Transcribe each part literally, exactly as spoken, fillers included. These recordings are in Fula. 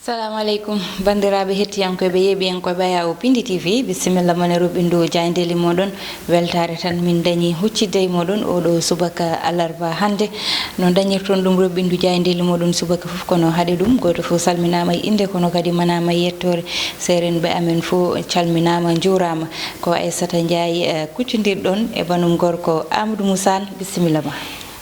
Salamu aleykum, banndiraaɓe hettiyankooɓe, yeeɓiyankooɓe Ayaw Pindi T V, bisimilla mon e roɓɓindu jaayndeeli mooɗon. Weltaare tan min dañi huccidde e mooɗon oɗo subaka alarba hannde. No dañirton ɗum roɓɓindu jaayndeeli mooɗon subaka fof, kono haɗe ɗum, gooto fof salminaama e innde, kono kadi manaama e yettoore. Seerenɓe amen fof calminaama, njuuraama. Ko Aissata Ndiaye, eh, kuccondirɗon e banum gorko Amadou Moussa Anne. Bisimilla ma.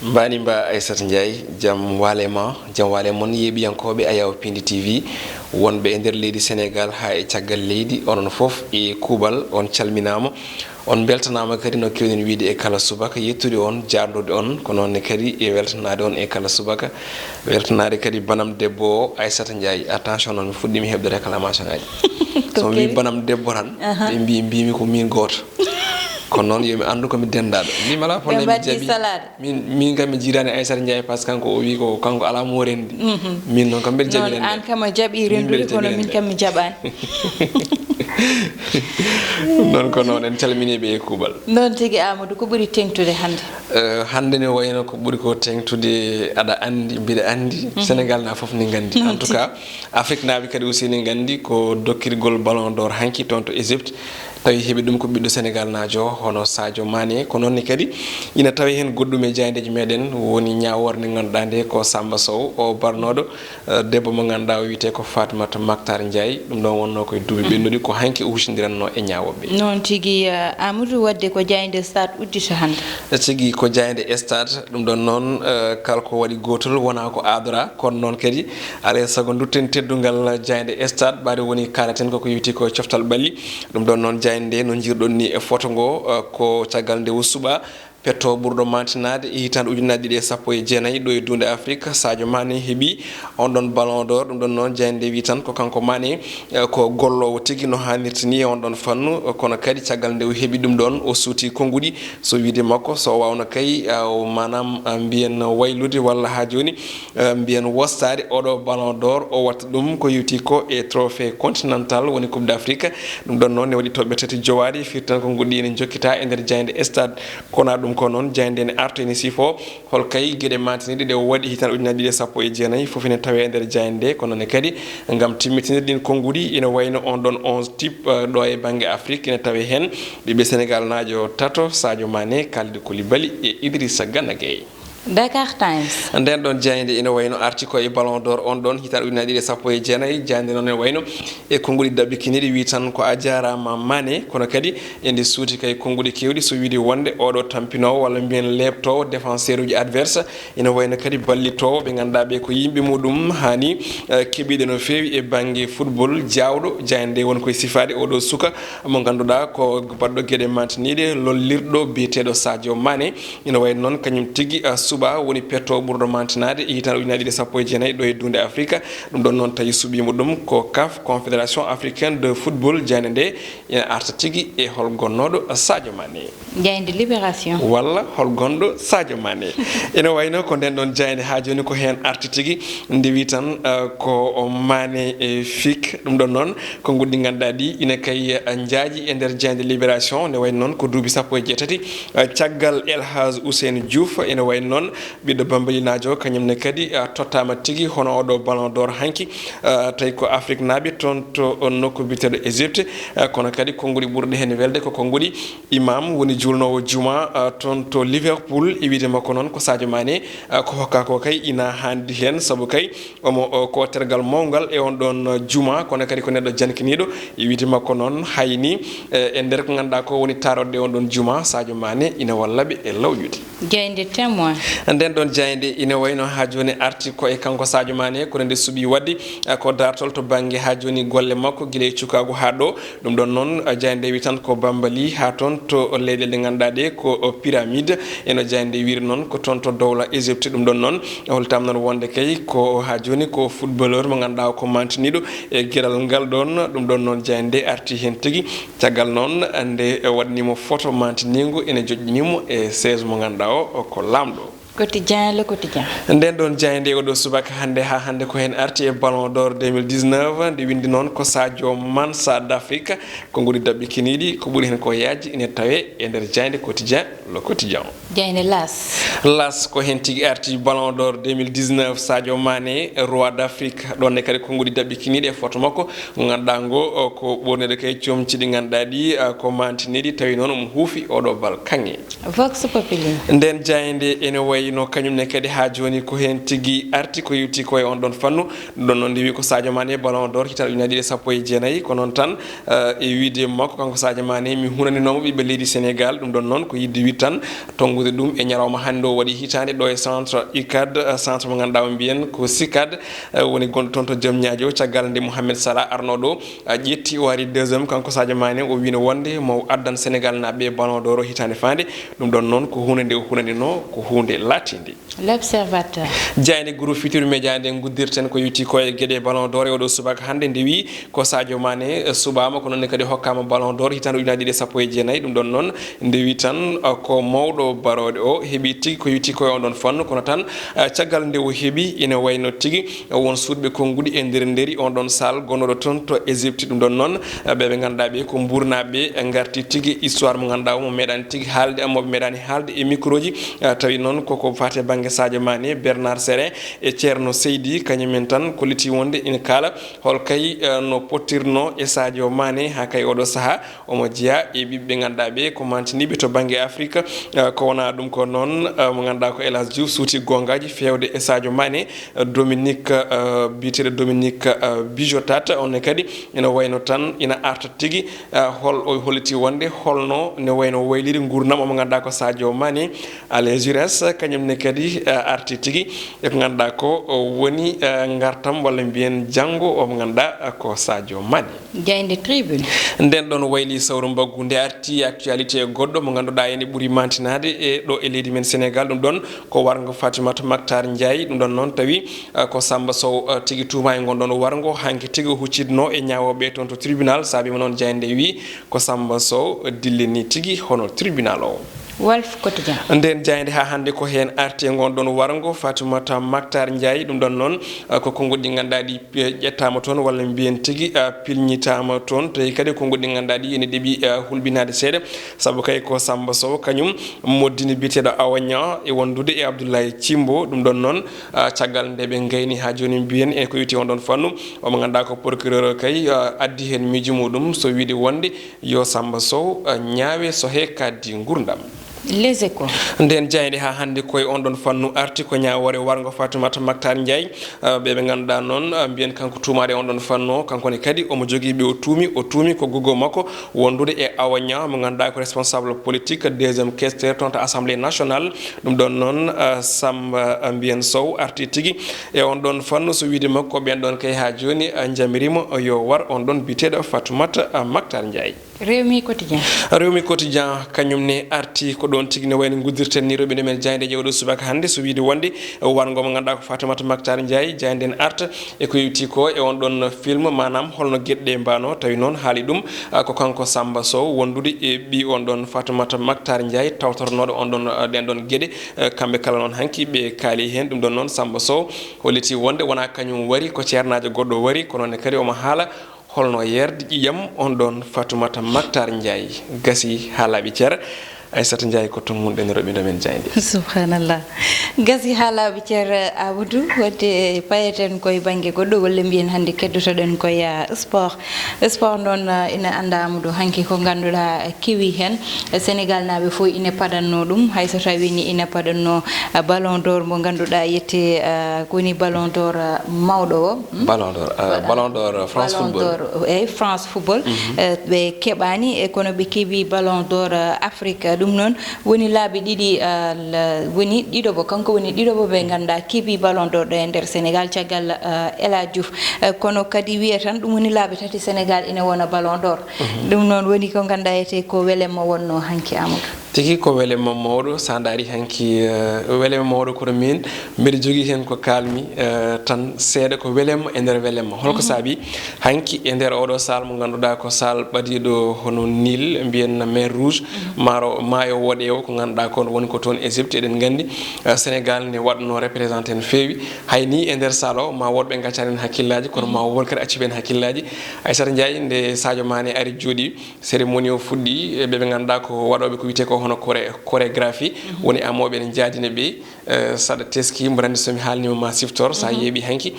Mbaani mba Aissata Ndiaye, jam waale ma, jam waale mon yeeɓiyankooɓe Ayaw Pindi T V, wonɓe e nder leydi Senegaal haa e caggal leydi, onon fof e kuuɓal, on calminaama. On mbeltanaama kadi no keewɗen wiyde e kala subaka, yettude on, jaarnude on, ko noon ne kadi e weltanaade on e kala subaka. Weltanaade kadi banam debbo o, Aissata Ndiaye. Attention noon, mi fuɗɗiima heɓde réclamation ngaji. Ko So mi wii kadi? Banam debbo tan, Aha. Ɓe mbii, mbiimi ko miin gooto. Kono noon, yo mi anndu ko mi denndaaɗo. Mbiimi alaa Ɓe problème, mi mbaɗi jaɓi. Salade. Min, min kam mi jiidaani Aissata Ndiaye, par ce que kanko o wii ko kanko alaa mo o renndi. Mhm. Min noon kam mbeɗa jaɓi Noon renndi. An kam a jaɓi Min rendude, mbeɗa jaɓi kono min renndi. Kam mi jaɓaani. Noon ko noon, en calminii ɓe e kuuɓal. Noon tigi, Amadou, ko ɓuri teeŋtude hannde? Eh, hannde ne wayno ko ɓuri ko teeŋtude, aɗa anndi, mbiɗa anndi, Mhm. Senegaal na fof ne nganndi. Noon En tout tigi. Cas, Afrique naaɓe kadi aussi ne nganndi ko dokkirgol Ballon d'Or hanki toon to Égypte. Tawi heɓi ɗum ko ɓiɗɗo Senegaal naajo, hono Sadio Mané. Ko noon ne kadi ina tawi heen goɗɗum e jaayndeeji meɗen, woni ñaawoore nde ngannduɗaa nde ko Samba Sow, o barnooɗo, eh, debbo mo ngannduɗaa o wiyetee ko Fatimata Mactar Ndiaye. Ɗum ɗoon wonnoo ko e duuɓi ɓennuɗi, ko hanki o huccindiranno e ñaawooɓe. Noon tigi, eh, Amadou, waɗde ko jaaynde Stade uddita hannde. Tigi ko jaaynde Stade, ɗum ɗoon noon, eh, kala ko waɗi gootol wonaa ko aadora, kono noon kadi alaa e sago ndutten teddungal jaaynde Stade, ɓaade woni kaalaten koko yowiti ko coftal ɓalli. Ɗum ɗoon noon jaaynde nde no njiirɗon ni e foto ngo, eh, ko caggal nde o suɓaa petto ɓurɗo maantinaade e hitaande ujunnaji ɗiɗi e sappo e jeenayi ɗo e duunde Afrik, Sadio Mané heɓi on ɗoon Ballon d'Or. Ɗum ɗoon noon jaaynde nde wi tan ko kanko Mané, eh, ko golloowo tigi no haanirta ni e on ɗoon fannu, kono kadi caggal nde o heɓi ɗum ɗoon o suuti konnguɗi, so wiyde makko, so o waawno kay, eh, o maanaam, eh, mbiyen waylude walla haa jooni, eh, mbiyen wostaade oɗo Ballon d'Or, o watta ɗum ko yowti ko e trophée continental, woni Coupe d'Afrique. Ɗum ɗoon noon ne waɗi toɓɓe tati jowaade, firti tan konnguɗi ene njokkita e nder jaaynde Stade. Kono ɗum ko noon, jaaynde ne arta ene sifo hol kay geɗe maantiniiɗe ɗe o waɗi hitaande ujunnaji ɗiɗi e sappo e jeenayi, fof ene tawee e nder jaaynde nde. Kono ne kadi, ngam timmitinirde ɗiin konnguɗi, ene wayno on ɗoon onze type, eh, ɗo e bannge Afrik, ene tawee heen ɓiɓɓe Senegaal naajo tato, Sadio Mané, Kalidou Koulibaly e Idrissa Gana Gueye. Dakar Times. Ndeen ɗoon jaaynde ene wayno arti ko e Ballon d'Or on ɗoon hitaande ujunnaji ɗiɗi e sappo e jeenayi. Jaaynde noon ene wayno e konnguɗi daɓɓikiniiɗi wi tan ko a jaaraama Mané, kono kadi ene suuti kay konnguɗi keewɗi, so wiyde wonde oɗo tampinoowo walla mbiyen leeptoowo défenseur uji adverse, ene wayno kadi ballitoowo ɓe ngannduɗaa ɓe ko yimɓe muɗum haani, eh, keɓiiɗe no feewi e bannge football jaawɗo. Jaaynde nde woni koye sifaade oɗo suka mo ngannduɗaa ko baɗɗo geɗe maantiniiɗe, lollirɗo biyeteeɗo Sadio Mané. Ina wayi noon, kañum tigi, ah, suɓaa woni petto ɓurɗo maantinaade e hitaande ujunnaji ɗiɗi e sappo e jeenayi ɗo e duunde Afrika. Ɗum ɗoon noon tawi suɓiima ɗum ko CAF, Confédération Africaine de Football. Jaaynde nde ina arta tigi e hol gonnooɗo Sadio Mané. Jaaynde Libération. Walla hol gonɗo Sadio Mané. Ina wayno ko ndeen ɗoon jaaynde haa jooni ko heen arti tigi. Nde wi tan, ah, ko Mané e Fik. Ɗum ɗoon noon, konnguɗi ɗi ngannduɗaa ɗi ina kay, ah, njaaji e nder jaaynde Libération. Nde wayi noon ko duuɓi sappo e jeetati, ah, caggal El Hadj Ousseynou Diouf. Ina wayi noon ɓiɗɗo bambalinaajo, kañum ne kadi, ah, tottaama tigi hono oɗo Ballon d'Or hanki, ah, tawi ko Afrique naaɓe toon to nokku biyeteeɗo Égypte. Ah, kono kadi konnguɗi ɓurɗi heen welde ko konnguɗi imam woni juulnoowo juma, ah, toon to Liverpool. E wiyde makko noon ko Sadio Mané, ah, ko hokkaa ko kay ina haandi heen, sabu kay omo, o, ko tergal mawngal e on ɗoon juma, kono kadi ko neɗɗo jankiniiɗo. E wiyde makko noon, hay ni, eh, e nder ko ngannduɗaa ko woni taarorde on ɗoon juma, Sadio Mané ina walla ɓe e lawƴude. Jaaynde Témoin. Ndeen ɗoon jaaynde ina wayno haa jooni arti ko e kanko Sadio Mané, kono nde suɓii waɗde, eh, ko daartol to bannge haa jooni golle makko gila e cukaagu haa ɗo. Ɗum ɗoon noon, eh, jaaynde wi tan ko Bambali haa toon to leyɗe ɗe ngannduɗaa ɗe ko, o, pyramide. Eno jaaynde wiyri noon ko toon to dowla Égypte. Ɗum ɗoon noon, holtaama noon wonde kay ko haa jooni ko footballeur mo ngannduɗaa ko mantiniiɗo e geɗal ngal ɗoon. Ɗum ɗoon noon jaaynde arti heen tigi. Caggal noon, nde waɗnii mo photo mantiniingo, ene joƴƴinii mo e chaise mo ngannduɗaa o, o ko laamɗo. Quotidien, le quotidien. Nden ɗon jaaynde e oɗo subaka hannde haa hannde ko heen arti e Ballon d'Or deux mille dix-neuf, nde winndi noon ko Sadio Mansa d'Afrique, ko ngoni daɓɓi kiniiɗi, ko ɓuri heen ko yaaji, ine tawee e nder jaaynde quotidien, le quotidien. Jaaynde L'As. L'As ko heen tigi arti Ballon d'Or deux mille dix-neuf, Sadio Mané, roi d'Afrique, ɗon ne kadi ko ngoni daɓɓi kiniiɗi e foto makko, ngannduɗaa ngo, o, ko ɓoorneede kay comci ɗi ngannduɗaa ɗi, a, ko mantiniiɗi, tawi noon omo huufi oɗo bal kaŋŋe. Vox Populi. Nden jaaynde ene wayi no kañum ne kadi haa jooni ko heen tigi arti ko yewti ko e on ɗon fannu. Ɗum ɗon noon nde wi ko Sadio Mané Ballon d'Or hitaande ujunaaji ɗiɗi e sappo e jeenayi. Ko noon tan, eh, e wiide makko kanko Sadio Mané mi hunaninooma ɓiɓɓe leydi Sénégal. Ɗum ɗon noon ko yiɗde wiide tan tonngude ɗum e ñalawma hannde o waɗi hitaande ɗo e centre UCAD, eh, centre mo ngannduɗaa o mbiyen ko CICAD, eh, woni gonɗo toon to Diamniadio. Caggal nde Mohamed Salah arnoo ɗo, a, ƴetti o ari deuxième, kanko Sadio Mané o wiino wonde mo addan Sénégal naaɓe Ballon d'Or o hitaande faande. Ɗum ɗon noon ko huunde nde o hunanino, ko huunde laatiinde. L'Observateur. Jaaynde Groupe Futurs Médias nde nguddirten ko yewti ko e geɗe Ballon d'Or e oɗo subaka hannde nde wi ko Sadio Mané, eh, suɓaama ko noon ne kadi hokkaama Ballon d'Or hitaande ujunaaji ɗiɗi e sappo e jeenayi. Ɗum ɗon noon nde wi tan, eh, ko mawɗo barooɗe o heɓi tigi ko yewti ko e on ɗon fannu kono tan, eh, caggal nde o heɓi ina wayno tigi won suuɗɓe konnguɗi e nder nderi on ɗon salle gonnoɗo toon to Égypte. Ɗum ɗon noon, ɓe ɓe ngannduɗaa ɓe ko mbuurnaaɓe ngarti tigi histoire mo ngannduɗaa o mo meeɗaani tigi haalde, mo ɓe meeɗaani haalde e microji. Ah, tawi noon koko faati e bannge Sadio Mané, Bernard Séré e Thierno Seydi, kañum en tan kolliti wonde ina kaala hol kay, eh, no pottirno e Sadio Mané haa kay oɗo sahaa. Omo jeyaa e ɓiɓɓe ngannduɗaa ɓe ko mantiniiɓe to bannge Afrique, eh, ko wonaa ɗum ko noon, eh, mo ngannduɗaa ko El Hadj Diouf suuti goongaaji feewde e Sadio Mané, eh, Dominique, eh, biyeteeɗo Dominique, eh, Bijotat, on ne kadi ina wayno tan ina arta tigi, eh, hol o holliti wonde holno ne wayno wayliri nguurndam omo ngannduɗaa ko Sadio Mané, Algérie, kañum ne kadi, eh, arti tigi e ko ngannduɗaa ko, o woni, eh, ngartam walla mbiyen janngo omo ngannduɗaa, eh, ko Sadio Mané. Jaaynde Tribune. Nden ɗon wayli sawru mbaggu nde arti actualité goɗɗo mo ngannduɗaa ene ɓuri mantinaade e ɗo e leydi men Sénégal. Ɗum ɗon ko warngo Fatimata Mactar Ndiaye. Ɗum ɗon noon tawi, ah, ko Samba Sow, ah, tigi tuuma e ngon ɗon warngo. Hanki tigi o huccitno e ñaawooɓe toon to tribunal. Saabi mo noon jaaynde wi ko Samba Sow dillini tigi hono tribunal o. Walf Quotidien. Nden jaaynde haa hannde ko heen arti e ngon ɗon warngo Fatimata Mactar Ndiaye. Ɗum ɗon noon, ah, ko konnguɗi ɗi ngannduɗaa ɗi, eh, ƴettaama toon walla mbiyen tigi, ah, pilñitaama toon. Tawi kadi konnguɗi ɗi ngannduɗaa ɗi ene ɗeɓi, ah, hulɓinaade seeɗa. Sabu kay ko Samba Sow kañum moddini biyeteeɗo Awa Niang e wondude e Abdoulaye Thimbo. Ɗum ɗon noon, ah, caggal nde ɓe ngayni haa jooni mbiyen e ko yowiti on ɗon fannu. Omo ngannduɗaa ko procureur kay, ah, addi heen miijo muɗum so wiide wonde yo Samba Sow, eh, ñaawe sohe kaddi nguurndam. Les Échos. Nden jaaynde haa hannde koye on ɗon fannu arti ko ñaawoore warngo Fatimata Mactar Ndiaye, eh, ɓe ɓe ngannduɗaa noon, eh, mbiyen kanko tuumaade on ɗon fannu o, kanko ne kadi omo jogii ɓe o tuumi, o tuumi ko gogo makko wondude e Awa Niang mo ngannduɗaa ko responsable politique deuxième questeur toon to Assemblée nationale. Ɗum ɗon noon, eh, Samba, eh, mbiyen Sow arti tigi e on ɗon fannu so wiide makko ɓen ɗon kay haa jooni, eh, njamiriima yo war on ɗon biyeteeɗo Fatimata, eh, Mactar Ndiaye. Rewmi Quotidien. Rewmi Quotidien, kañum ne arti ko ɗoon tigi ne wayno nguddirten ni rewɓe men jaayndeeji oɗo subaka hannde, so wiide wonde warngo mo ngannduɗaa ko Fatimata Mactar Ndiaye, jaaynde nden arta e ko yowiti ko e on ɗon film, maanaam holno geɗe ɗe mbaano, tawi noon haali ɗum, ah, ko kanko Samba Sow wondude e ɓii on ɗon Fatimata Mactar Ndiaye, tawtornooɗo on ɗon, ah, ɗen ɗon geɗe, eh, kamɓe kala noon hanki ɓe kaali heen. Ɗum ɗon noon Samba Sow holliti wonde wonaa kañum wari, ko ceernaajo goɗɗo wari, kono ne kadi omo haala holno yeerde ƴiƴam on ɗon Fatimata Mactar Ndiaye. Gasi haa laaɓi cer. Aissata Ndiaye ko tonngunɗen roɓindo men jaaynde. Subhanallah. Gasi haa laaɓi cer, Amadou, wadde payeten koye bannge goɗɗo, walla mbiyen hannde keddotoɗen koye, ah, sport. Sport noon, ah, ina anndaa Amadou hanki ko ngannduɗaa kewi heen. Sénégal naaɓe fof ina paɗanno ɗum, hay so tawii ni ina paɗanno, ah, Ballon d'Or mo ngannduɗaa yette, ah, ko woni Ballon d'Or, ah, mawɗo o. Hmm? Ballon d'Or, euh, Voilà. Ballon d'Or, euh, France Ballon Football. D'Or, eyyi, France Football. Mhm. Euh, ɓe keɓaani, e kono ɓe keɓi Ballon d'Or, euh, Afrique. Ɗum noon woni laabi ɗiɗi, euh, la-, woni ɗiɗo bo, kanko woni ɗiɗo bo ɓe ngannduɗaa keɓi Ballon d'Or ɗo e nder Sénégal, caggal, euh, El Hadj Diouf. Euh, kono kadi wiya tan ɗum woni laabi tati Sénégal ina wona Ballon d'Or. Mhm. Ɗum noon woni ko ngannduɗaa etee ko welema wonno hanki Amadou. Tigi ko welemma mawɗo, so a ndaari hanki, eh, welemma mawɗo kono min mbiɗa jogii heen ko kaalmi, eh, tan seeɗa ko welemma e nder welemma. Holko saabi hanki e nder oɗo saal mo ngannduɗaa ko saal ɓadiiɗo hono Nil, mbiyen mer rouge, maaro maayo woɗeewo ko ngannduɗaa ko woni ko toon Égypte. Eɗen nganndi, eh, Sénégal ne waɗno représenté no feewi. Hay ni e nder saal o ma woɗɓe ngaccan en hakkillaaji, kono ma woɗ kadi accuɓe en hakkillaaji. Aissata Ndiaye, nde Sadio Mané ari jooɗi, cérémonie o fuɗɗi, e ɓe ɓe ngannduɗaa ko waɗooɓe ko wiyetee ko hono choré-, chorégraphie, woni amooɓe ene njaadina ɓe, eh, saɗa teski, mbo anndi so mi haalniima ma siftor, so a yeeɓi hanki.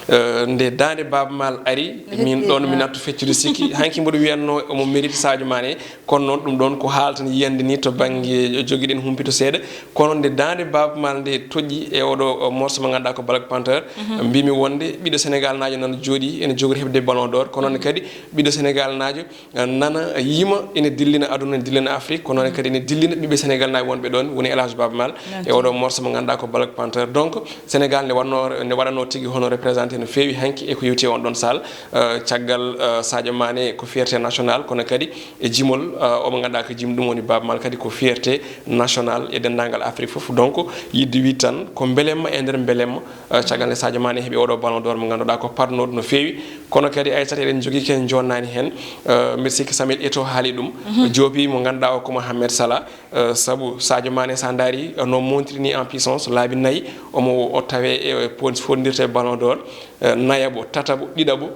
Eh, nde daande Baaba Maal ari, min ɗoon mi nattu feccude sikki, hanki mboɗo wiyatno omo mérite Sadio Mané, kono noon ɗum ɗoon ko haala tan yiyannde ni to bannge jogiɗen humpito seeɗa, kono nde daande Baaba Maal nde toƴƴi e oɗo, o morceau mo ngannduɗaa ko Black Panther, mbimi wonde ɓiɗɗo Sénégal naajo nana jooɗi ene jogori heɓde Ballon d'Or, kono noon kadi ɓiɗɗo Sénégal naajo nana yima ene dillina aduna, ene dillina Afrique, kono noon kadi ene dillina ɓiɓɓe Sénégal naaɓe wonɓe ɗoon, woni El Hadj Baaba Maal e oɗo morceau mo ngannduɗaa ko Black Panther. Donc Sénégal ne waɗno, ne waɗano tigi hono représenté no feewi hanki e ko yewti e on ɗon saal, euh, caggal, euh, Sadio Mané ko fierté national, kono kadi e jimol, euh, omo ngannduɗaa ko jim ɗum woni Baaba Maal kadi ko fierté national e denndaangal Afrique fof. Donc yiɗde wiide tan ko mbelemma e nder mbelemma, eh, caggal nde Sadio Mané heɓi oɗo Ballon d'Or mo ngannduɗaa ko parnooɗo no feewi. Kono kadi Aissata eɗen jogii ken jonnani heen, eh, mbiɗa sikki Samuel Eto'o haali ɗum. Joopi mo ngannduɗaa o ko Mohamed Salah, eh, sabu Sadio Mané so a ndaari, eh, no montiri ni en puissance, laabi nayi omo o tawe e pon-, fondirte Ballon d'Or, eh, nayaɓo, tataɓo, ɗiɗaɓo,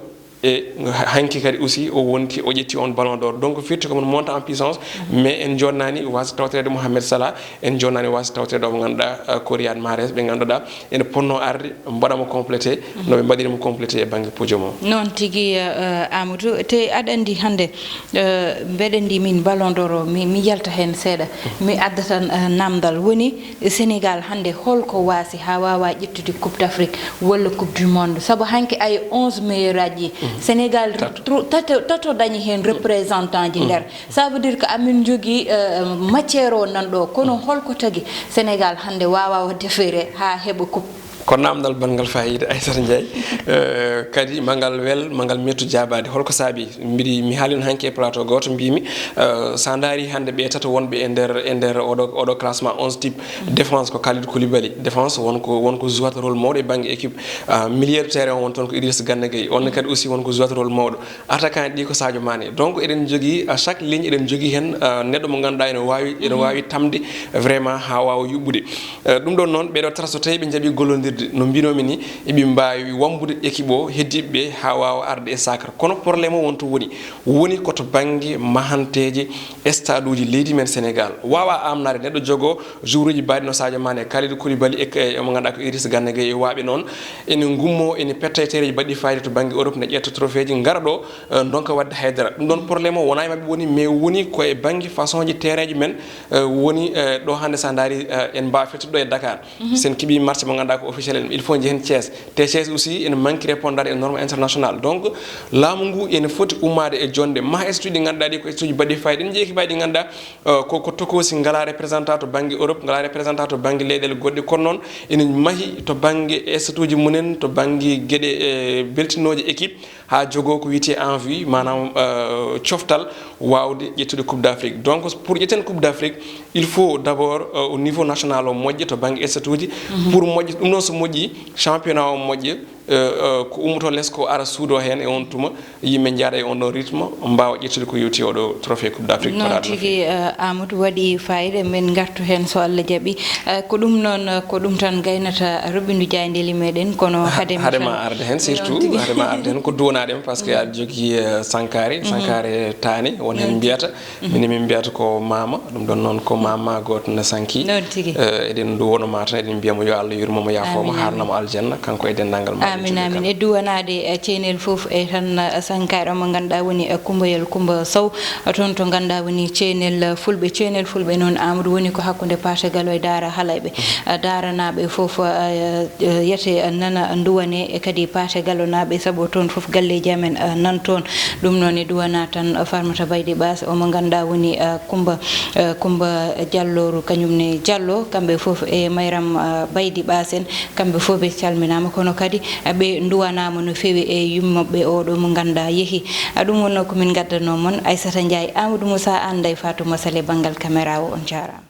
e hanki kadi aussi o wonti, o ƴetti on Ballon d'Or. Donc firti ko mon monta en puissance, mais en jonnani wasa tawtoreede Mohamed Salah, en jonnani wasa tawtoreede o mo ngannduɗaa, eh, ko Riyad Mahrez, ɓe ngannduɗaa ene ponno arde mbaɗa mo complété, no ɓe mbaɗiri mo complété e bannge podium o. Noon tigi, eh, Amadou, te aɗa anndi hannde, eh, mbeɗa anndi min Ballon d'Or o, mi, mi yalta heen seeɗa, mi adda tan, eh, namdal woni, Sénégal hannde holko waasi haa waawa ƴettude Coupe d'Afrique walla Coupe du Monde? Sabu hanki ay onze meilleur aji ɗi, Sénégal tato, tato dañi heen représentant ji nder. Ça veut dire que amin jogii, euh, matière o nan ɗo, kono holko tagi Sénégal hannde waawa waɗde feere haa heɓa coupe? Ko namdal banngal faayiida, Aissata Ndiaye. Euh, kadi ma ngal wel, ma ngal mettu jaabaade. Holko saabi? Mbiɗi, mi haalino hanki e plateau gooto, mbimi, eh, so a ndaari hannde ɓe tato wonɓe e nder, e nder oɗo, oɗo classement onze type, défense ko Kalidou Koulibaly. Défense won ko, won ko jouat rôle mawɗo e bannge équipe. Ah, milieu de terrain o won toon ko Idrissa Gana Gueye. On ne kadi aussi won ko jouat rôle mawɗo. Attaquant ɗi ko Sadio Mané. Donc eɗen jogii, à chaque ligne eɗen jogii heen, ah, neɗɗo mo ngannduɗaa ene waawi, ene waawi tamde vraiment haa waawa yuɓɓude. Eh, ɗum ɗoon noon, ɓeɗo tara so tawi ɓe njaɓi gollondirde, no mbinomi ni, eɓe mbaawi wambude équipe o, heddiɓe ɓe haa waawa arde e sacre. Kono problème o wonto woni, woni ko to bannge mahanteeje stade uji leydi men Sénégal. Waawa amnaade neɗɗo jogo joueuruji mbaɗi no Sadio Mané, Kalidou Koulibaly e, e mo ngannduɗaa ko Idrissa Gana Gueye e waaɓe noon. Ene ngummo, ene petta e tereji mbaɗɗi fayida to bannge Europe, ne ƴetta trophée ji, ngara ɗo, eh, ndonka waɗde haydara. Ɗum ɗoon problème o wonaa e maɓɓe woni, mais woni ko e bannge façon ji terrain ji men, eh, woni, eh, ɗo hannde so a ndaari, eh, en mbaawa fettude ɗo e Dakar. Sen keɓi marché mo ngannduɗaa ko officiel en, il faut njehen Thiès. Te Thiès aussi ene manque répondre e norme international. Donc laamu ngu ene foti ummaade e jonde, maha institut ɗi ngannduɗaa ɗi ko institut ji mbaɗɗi fayida. Ɗen jeeki mbaɗi ɗi ngannduɗaa, euh, ko, ko tokosi ngala représentant to bannge Europe, ngala représentant to bannge leyɗeele goɗɗe. Kono noon ene mahi to bannge institut ji mumen, to bannge geɗe, eh, beltinooje équipe. Haa jogoo ko wiyetee envie, maanaam, euh, coftal waawde ƴettude Coupe d'Afrique. Donc pour ƴetten Coupe d'Afrique, il faut d'abord, euh, au niveau national o moƴƴa to bannge statuuji. Pour moƴƴa, ɗum ɗoon so moƴƴi, championnat o moƴƴa, euh, euh, ko ummotoo les ko ara suudo heen e on tuma, yimɓe njaada e on ɗon rythme, mbaawa ƴettude ko yowti oɗo trophée Coupe d'Afrique. Noon tigi, euh, Amadou, waɗi fayida, min ngartu heen so Allah jaɓi. Eh, ko ɗum noon, ko ɗum tan gaynata Roɓindu Jaayndeeli meɗen, kono hade mi hade ma tan arde heen, surtout, noon tigi. Hade ma arde heen, ko duwanaade ma, parce que aɗa jogii, eh, sankaare, sankaare taani, won heen mbiyata, minen min mbiyata ko maama, ɗum ɗoon noon ko maama gooto ne sanki. Noon tigi. Eh, eɗen nduwano ma tan, eɗen mbiya mo yo Allah yurmo mo, yaafo mo, haarna mo aljanna, kanko e denndaangal maɓɓe. Amin, amin. E duwanaade, eh, ceenel fof, e tan, eh, sankaare o mo ngannduɗaa woni, eh, Kumbayel Kumba Sow. Toon to ngannduɗaa woni ceenel Fulɓe, ceenel Fulɓe noon, Amadou, woni ko hakkunde Paate Galo e Daara Halayɓe. Ah, Daaranaaɓe fof, ah, ah, yete, ah, nana nduwane e kadi Paate Galonaaɓe, sabu toon fof galleeji amen, ah, nan toon. Ɗum noon e duwana tan, ah, Farmata Baydi Ɓaas, omo ngannduɗaa woni, ah, Kumba, ah, Kumba Jallooru, kañum ne Jallo, kamɓe fof e Mayram, ah, Baydi Ɓaas en, kamɓe fof ɓe calminaama. Kono kadi Ɓe nduwanaama no feewi e yummoɓe oɗo mo ngannduɗaa yehi. Ɗum wonno ko min ngaddanoo mon. Aissata Ndiaye, Amadou Moussa Anne, Ndeye Fatou Masal e banngal caméra o, on njaaraama.